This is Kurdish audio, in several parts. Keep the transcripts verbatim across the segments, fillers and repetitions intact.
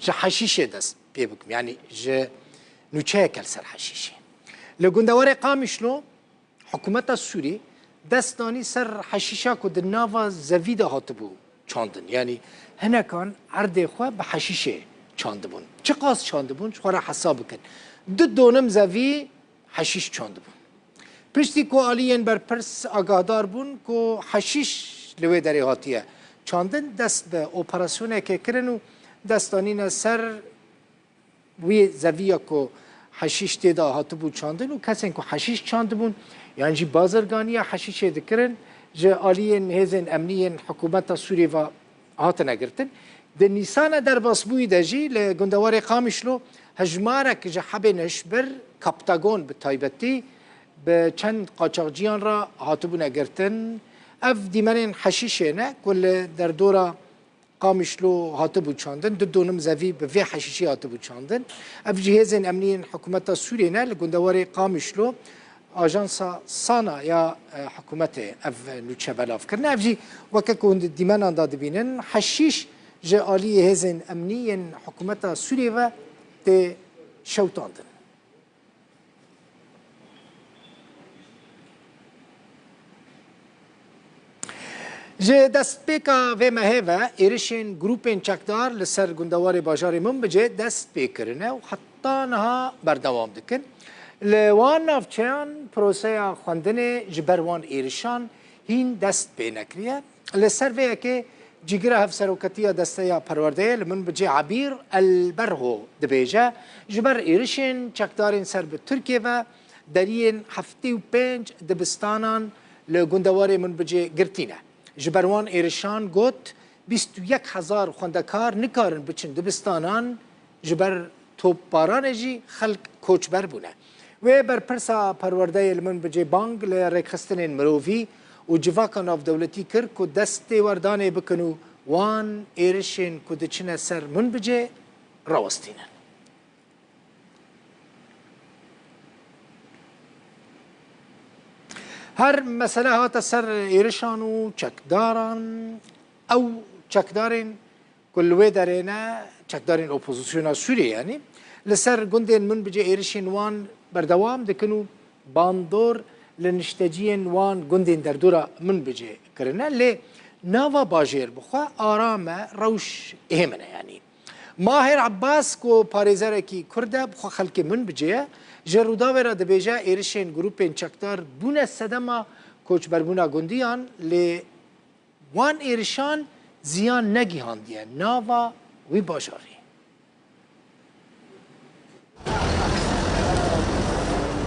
Ji heşîşê dest pê bikim, yanî ji nûçeyeke li ser heşîşê. Li gundewarê Qamişlo hikûmeta Sûrî dest danî ser heşîşa ku di nava zevî de hatibû çandin. Yanî hinekan erdê xwe bi heşîşê çandibûn. Çiqas çandibûn, ji xwe re hesab bikin. Du donim zevî heşîş çandibûn. Piştî ku aliyên berpirs agahdar bûn ku heşîş li wê derê hatiye çandin, dest bi operasyonekê kirin û dest danîne ser wî zeviya ku heşîş tê de hatibû çandin û kesên ku heşîş çandibûn yan jî bazirganiya heşîşê dikirin, ji aliyên hêzên emnî yên hikûmeta Sûriyê ve hatine girtin. Di Nîsana derbasbûyî de jî li gundewarê Qamişlo hejmarek ji hebên hişbir, Kaptagon bi taybetî, bi çend qaçaxciyan re hatibûne girtin. Ev dîmenên heşîşê ne ku li derdora Qamişlo hatibû çandin, du donim zevî bi vê heşîşê hatibû çandin. Ev jî hêzên emnî yên hikûmeta Sûriyê ne, li gundewarê Qamişlo ajansa Sana ya, e, hikûmetê ev nûçe belav kirine. Ev jî weke ku hûn di dîmenan de dibînin, heşîş ji aliyê hêzên emnî yên hikûmeta Sûriyê ve tê şewitandin. Ji destpêka vê mehê ve êrişên grûpên çekdar li ser gundewarê bajarê Minbicê dest pê kirine û heta niha berdewam dikin. Li wan navçeyan proseya xwendinê ji ber wan êrişan hîn dest pê nekiriye. Li ser vê yekê cîgira hevseroketiya Desteya Perwerdeyê li Minbicê Ebîr El Berho dibêje, ji ber êrişên çekdarên ser bi Tirkiyê ve deriyên heftê û pênc dibistanan li gundewarê Minbicê girtî ne. Ji ber wan êrişan got, bîst û yek hezar xwendekar nikarin biçin dibistanan, ji ber topbaranê jî xelk koçber bûne. Wê berpirsa perwerdeyê li Minbicê bang li rêkxistinên mirovî û civaka navdewletî kir ku dest têwerdanê bikin û wan êrişên ku diçine ser Minbicê rawestînin. Her mesele hate ser êrişan û çekdaran. Ew çekdarên ku li wê derê ne, çekdarên opozisyona Sûriyê, yanî li ser gundên Minbicê êrişên wan berdewam dikin û bandor li nişteciyên wan gundên derdora Minbicê kirine. Lê nava bajêr bi xwe aram e, rewş hêmin e, yanî. Mahir Abbas ku parêzerekî Kurd e, bi xwe xelkê Minbicê ye, ji Rûdawê re dibêje êrişên grûpên çekdar bûne sedema koçberbûna gundiyan, lê wan êrişan ziyan negihandiye nava wî bajarî.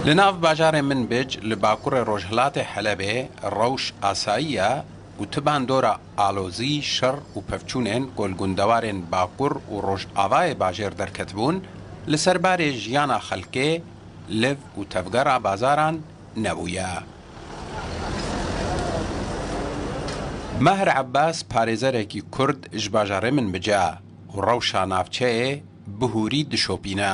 Li nav bajarê Minbic li bakurê rojhilatê Helebê rewş asayî ye û tu bandora alozî, şer û pevçûnên ku li gundewarên bakur û rojavayê bajêr derketibûn, li ser barê jiyana xelkê, liv û tevgera bazaran nebûye. Mehr Ebbas parêzerekî Kurd ji bajarê Minbicê ye û rewşa navçeyê bi hûrî dişopîne.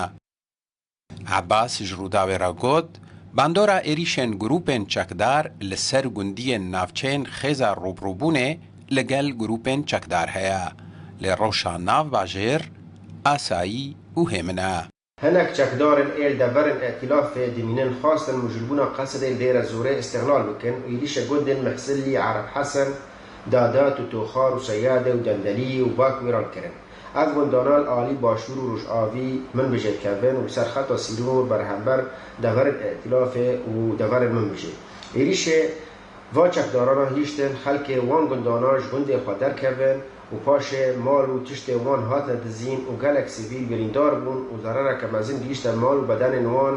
Ebbas ji Rûdawê re got, bandora êrîşên grûpên çekdar li ser gundiyên navçeyên xêza rûbirûbûnê li gel grûpên çekdar heye. Lê rewşa nav bajêr asayî û hêmin e. Hinek çekdarên ê li deverên Îtîlafê dimînin xwestin mijûlbûna qesedê li Dêre Zorê îstixlal bikin û êrîşa gundên Mihsilî, Ereb Hesen, Dadat û Toxar û Seyade û Dendelî û Bak wêran kirin. Ev gundana li alî başûr û rojavî Minbicê dikevin û li ser xeta Sîrûr berhember deverên Îtîlafê û deverên Minbicê. Êrîşê va çekdarana hiştin xelkê wan gundana ji gundê xwe derkevin û paşê mal û tiştê wan hatine dizîn û gelek sivîl birîndar bûn û zerereke mezin gihîşte mal û bedenên wan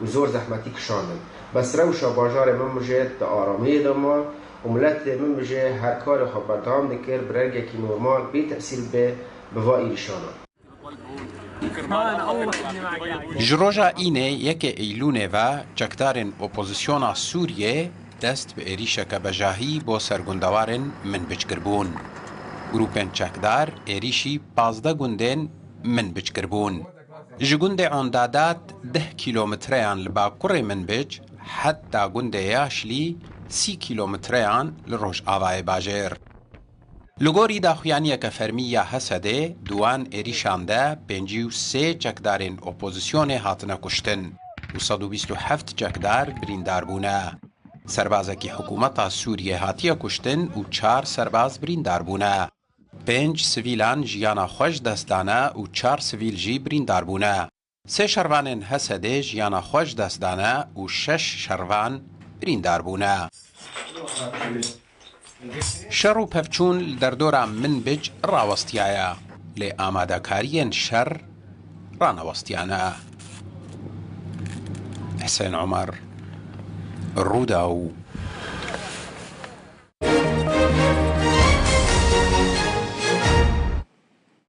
û zor zehmetî kişandin. Bes rewşa bajarê Minbicê di aramiyê de ma û miletê Minbicê her karê xwe berdewam dikir, bi rengekî normal, bê tesîr be bi va êrîşana. Ji roja Înê yekê Eylûnê ve çekdarên opozisyona Sûriyê dest bi êrîşeke bejahî bo ser gundewarên Minbic kiribûn. Grûpên çekdar êrîşî pazdeh gundên Minbic kiribûn. Ji gundê Ondadat deh kîlometreyan li bakurê Minbic heta gundê Yaşlî sî kîlometreyan li rojavayê bajêr. Li gorî daxuyaniyeke fermî ya Hesedê, di wan êrîşan de pêncî û sê çekdarên opozisyonê hatine kuştin û sed û bîst û heft çekdar birîndar bûne. Serbazekî hikûmeta Sûriyê hatiye kuştin û çar serbaz birîndar bûne. Pênc sivîlan jiyana xwe ji dest dane û çar sivîl jî birîndar bûne. Sê şervanên Hesedê jiyana xwe ji dest dane û şeş şervan birîndar bûne. Şer û pevçûn li derdora Minbic rawestiyaye, lê amadekariyên şer ranewestiyane. Hesen Omer, Rûdaw.